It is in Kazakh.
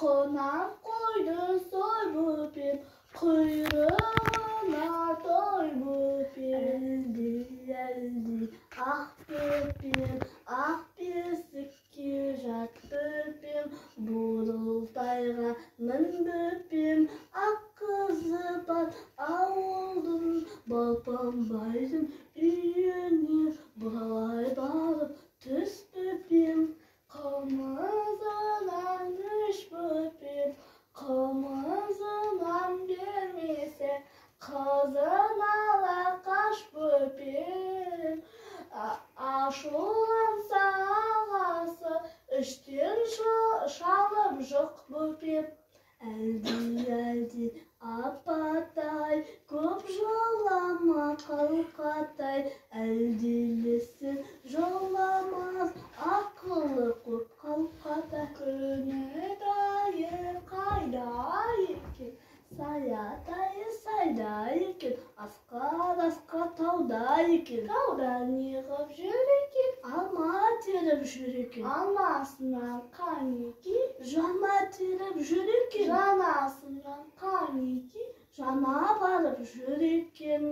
Құнан қойды сой бөпем, құйрығына той бөпем. Әлди, әлди, ақ бөпем, ақ бесікке жат бөпем, бурылтайға мін бөпем. Ақ қызы бар ауылдың, Балпанбайдың үйіне бұралай барып түс бөпем. Қымызынан іш бөпем, қымызынан бермесе, қызын ала қаш бөпем. Ашуланса ағасы, іштен шалып жық бөпем. Әлди, әлди, апатай, көп жылама, қалқатай, әлдилесең жоламас, ақылы көп қалқатай. Күні қайда екен, Саятайы сайда екен, асқар асқар тауда екен. Тауда неғып жүр екен? Алма теріп жүр екен. Алмасынан қанеки? Жана теріп жүр екен. Жанасынан қанеки? Жана барып жүр екен.